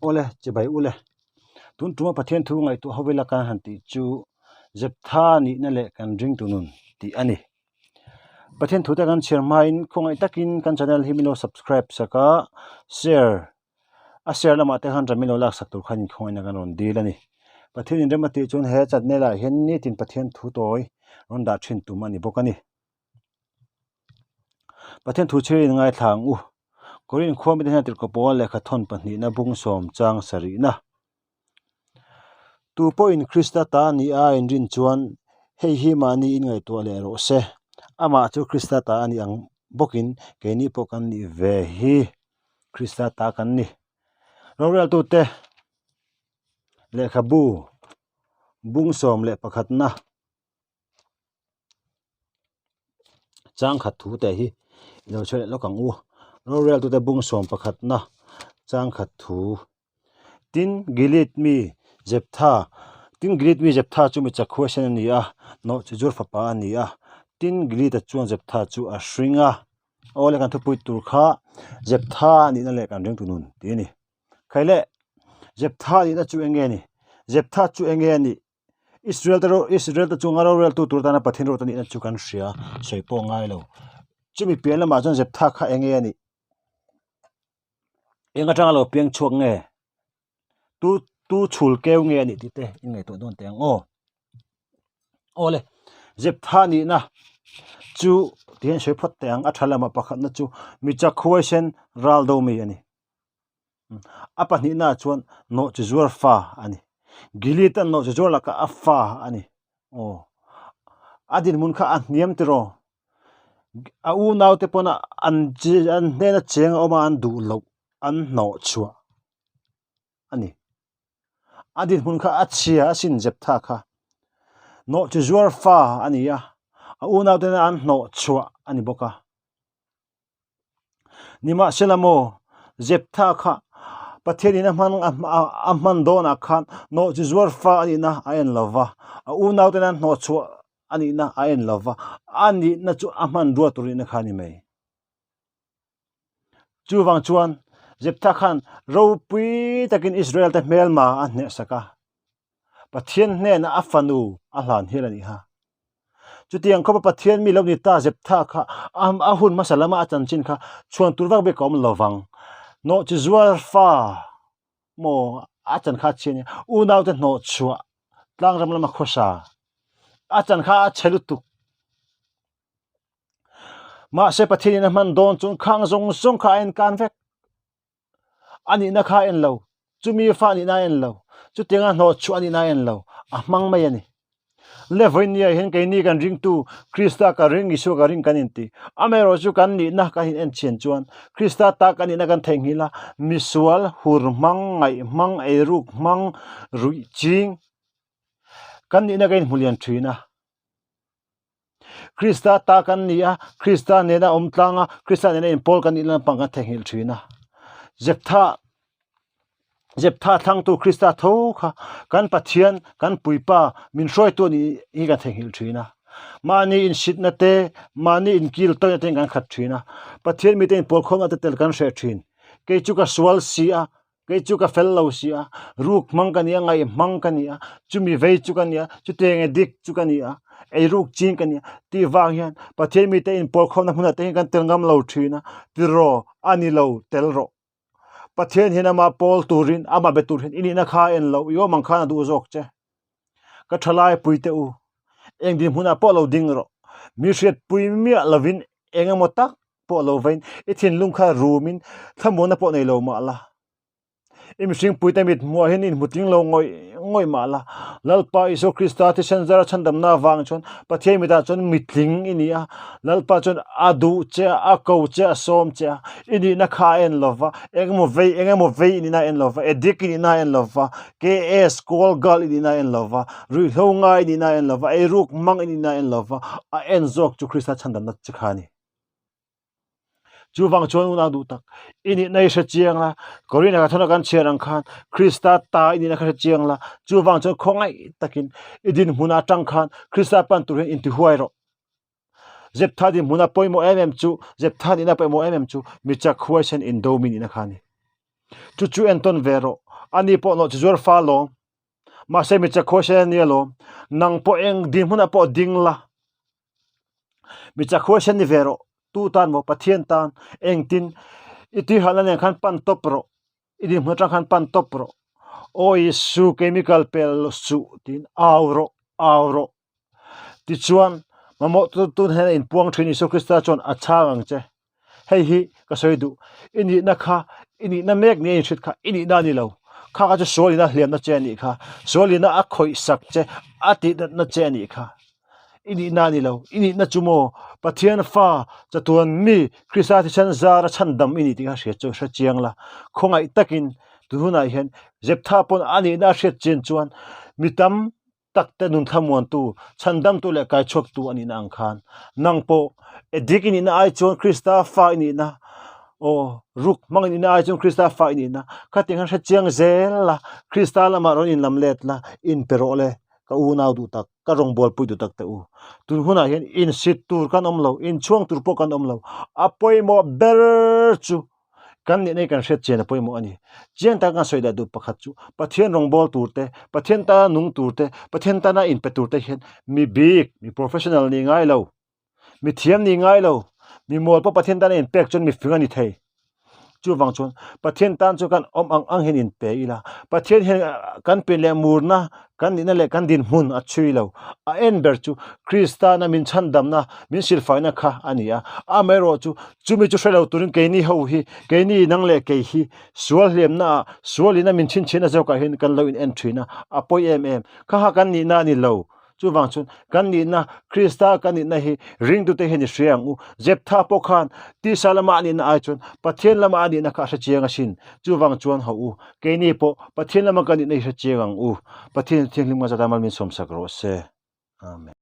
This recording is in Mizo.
Awle, chibai ule. Tun tuma Pathian thu ngaihtuah ho ila kan han tih chu Zeptha nihna leh kan ringtu nun tih a ni. Pathian thute kan chhiar hmain khawngaih takin kan channel hi min lo subscribe sak a, share a share lamah te khan ram min lo laksak tur khan inkhawngaihna kan rawn dil a ni. Pathian inrem a tih chuan he channel ah hian nitin Pathian thu tawi rawn dah thin tum a ni bawk a ni. Pathian thu chhirin ngaithla ang u. Korin khua mite hian tirhkoh pawl lehkha thawn pahnihna bung sawm chang sarihna. Tu pawhin Krista ta ni a inrin chuan hei hi mahni inngaihtuah leh rawh se. Amah chu Krista ta a ni ang bawkin keini pawh kan nih ve hi Krista ta kan ni. Roreltute lehkhabu bung 11na. Chang khat thu te hi i lo chhiat leh lawk ang u. Rorel tute bung 11 na chang khat thu. Tin, Gilead mi Jeptha Tin, Gilead mi Jeptha chu mi chakhuai sen a ni a, nawhchizur fapa a ni a. Tin, Gilead-a chuan Jeptha chu a hring a. Aw le kan thupui tur kha Jeptha a nihna leh kan ringtu nun tih a ni. Khai le, Jeptha nihna chu eng nge a ni? Jeptha chu eng nge a nih? Israel te Israel te chunga roreltu tur tana Pathian ruat a nihna chu kan hria sawi pawh ngai lo. Chumi pian lamah chuan Zeptha kha eng nge a nih? Eng atanga lo piang chhuak nge? Tu tu chhul keu nge a nih tih te in ngaihtuah dawn teh ang aw. Aw le, Zeptha nihna chu tihian sawi phawt teh ang a tha lamah pakhatna chu mi chak huaisen ral do mi a ni. A pahnihnaah chuan nawhchizuar fa a ni. Gilead-a nawhchizuar lakah a fa a ni. Aw, a dinhmun kha a hniam tiraw? A unaute pawna an an hnena cheng a awm a, an duh loh, an hnawhchhuah a ni. A dinhmun kha a chhia asin Jeptha kha. Nawhchizuar fa a ni a, a unautena an hnawhchhuah a ni bawk a. Nimahsela maw, Jeptha kha Pathianin a hman a hman dawnah khan nawhchi zuar fa a nihna a en lo va, a unauten an hnawhchhuah a nihna a en lo va, a nihna chu a hmanrua tur nihna kha a ni mai. Chuvang chuan Jeptha khan ropui takin Israel-te hmelma a hnehsak a, Pathian hnenah a fanu a hlan hial a nih kha. Chutiang khawpa Pathian mi lo ni ta Jeptha kha a hun hmasa lama a chanchin kha chhuan tur vak bik a awm lo vang. Nawhchi zuar fa maw a chan kha a chhe a nia, unaute hnawhchhuah tlangram lama khawsa a chan kha a chhe lutuk. Mahse Pathianin a hman dawn chuan khang zawng zawng kha a enkan vek. A nihna kha a en lo, chumi fa nihna a en lo, chutianga hnawhchhuah a nihna a en lo, a hmang mai a ni. Le vawinia hian keini kan ringtu Krista ka ring, Isua ka ring kan inti. Amaherawh chu kan nihna kan in en chhian chuan Krista ta kan nihna kan theihnghilh a, misual, hur hmang, ngaih hmang, eiruk hmang, ruih ching kan nihna kan inhmu lian thin a. Krista ta kan ni a, Krista nena awm tlang a, Krista nena inpawl kan nih lampang kan theihnghilh thin a. Jeptha Jeptha thlangtu Krista tho kha kan Pathian, kan Puipa min hruaitu a nih hi kan theihnghilh thin a. Mahni insitna te, mahni inkil tawihna te in kan khat thin a. Pathian mite inpawl khawmna te tel kan hreh thin. Kei chu ka sual si a, Kei chu ka fel lo si a, ruk hmang ka ni a, ngaih hmang ka ni a, chumi vei chu ka ni a, chutiang nge dik chu ka ni a, eiruk ching ka ni a tih vang hian Pathian mite inpawlkhawmna hmunah te hian kan tel ngam lo thin a, tiraw a ni lo tel rawh. Pathian hian amah pawl turin, amah be tur hian i nihna kha a en lo, i awm ang khan a duh zawk che. Ka thalai pui teh u, eng dinhmunah pawh lo ding rawh, mi hriatpui miah lovin eng emaw tak pawh lo vain i thinlung kha rumin thlamuanna pawh nei lo mah la. I mihring puite mit hmuah hian inhmu tling lo ngawih ngawih mah la. Lalpa Isua Krista thisen zara chhandamna avang chuan Pathian mitah chuan mitling i ni a. Lalpa chuan a duh che a, a ko che a, a sawm che a. I nihna kha a en lo va, eng emaw vei, eng emaw vei i nihna a en lo va, addict i nihna a en lo va, KS, call girl i nihna a en lo va, ruihhlo ngai i nihna a en lo va, eiruk mang i nihna a en lo va, a en zawk chu Krista chhandamna che kha a ni. Chuvang chuan unau duh tak, i nihna i hre chiang la, Korinah ka thawna kan chhiar ang khan Krista ta i nihna kha hre chiang la, chuvang chuan khawngaih takin i dinhmun atang khan Krista pan tur hian intihuai rawh. Zeptha dinhmuna pawimawh em em chu, Zeptha nihna pawimawh em em chu mi chak huaisen indo mi nihna kha a ni. Chu chu entawn ve rawh. Ani pawh nawh chi zuar fa lawm. Mahse mi chakhawi hre a nia lawm. Nang pawh eng dinhmunah pawh ding la. Mi chakhawi hre ni ve rawh. Tu tan maw Pathian tan engtin i tuihalna nen khan pan tawp rawh. I dinhmun atang khan pan tawp rawh. Aw Isu kei mi kal pel suh tiin au rawh au rawh. Tichuan mamawh tu tun hian a inpuang thin Isua Krista chuan a chhang ang che. Hei hi ka sawi duh, i nihna kha, i nihna mek nia inhriat kha i nihna a ni lo. Kha kha chu sualina hliamna che a nih kha, sualina a khawih sak che, a tihnatna che a nih kha. I nihna a ni lo, i nihna chu maw Pathian fa chatuan mi Krista thisen zara chhandam i nih tih kha hria chu hre chiang la. Khawngaih takin tun hunah hian Jeptha pawn a nihna a hriat chian chuan mi tam takte nun thlamuantu, chhandamtu leh kaichhuaktu a nihna ang khan nang pawh addict i nihna ai chuan Krista fa i nihna, aw ruk hmang i nihna ai chuan Krista fa i nihna khatiang khan hre chiang zel la, Krista lamah rawn inlam let la, inpe rawh le ka unau duh tak, ka rawngbawlpui duh tak te u. Tun hunah hian insit tur kan awm lo, inchhuang tur pawh kan awm lo, a pawimawh ber chu Kan nihna hi kan hriat chian a pawimawh a ni. Chiang taka kan sawi leh duh pakhat chu Pathian rawngbâwl tur te, Pathian tana nung tur te, Pathian tana inpe tur te hian mi bik, mi professional nih ngai lo, mi thiam nih ngai lo, mi mual pawh Pathian tana inpek chuan mi fing a ni thei. Chuvang chuan Pathian tan chu kan awm ang ang hian inpe ila, Pathian hian kan pian leh murna, kan nihna leh kan dinhmun a chhui lo. A en ber chu Kristana min chhandamna, min silfaina kha a ni a. Amaherawhchu Chumi chu hre lo turin keini ho hi, keini nang leh kei hi sual hliamna ah, sualin a min chhinchhiahna zawkah hian kan lo in en thin a, a pawi em em. Kha kha kan nihna a ni lo. Chuvang chuan kan nihna, Krista kan nihna hi ringtute hian i hria ang u. Jeptha pawh khan tisa lama a nihna ai chuan Pathian lama a nihna kha a hre chiang asin. Chuvang chuan ho u, keini pawh Pathian lama kan nihna hi hre chiang ang u. Pathian Thianghlim ngaihzat a mal min sawmsak rawh se. Amen.